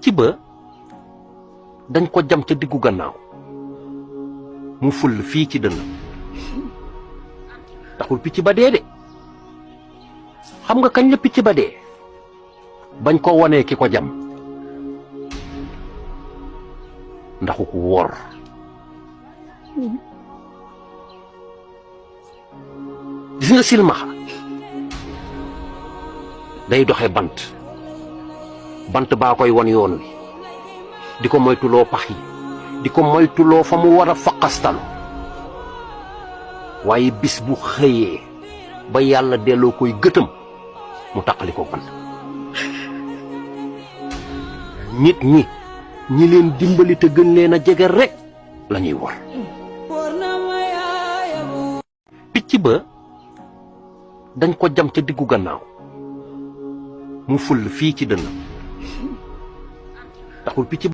picc ba dañ ko jam ca diggu gannaaw mu ful fii ci dënn taxul picc ba dee de xam nga kañ la picc ba dee bañ ko wonee ki ko jam ndaxu ko wor gis nga silmaxa day doxe bant baa koy won yoon wi di ko moytuloo pax yi di ko moytuloo fa mu war a faqastalu waaye bis bu xëyee ba yàlla delloo koy gëtëm mu taqali ko bant nit ñi leen dimbali te gën leen a jege rek la ñuy wor picc ba dañ ko jam ca diggu gannaaw mu ful fii ci dënn taxul picc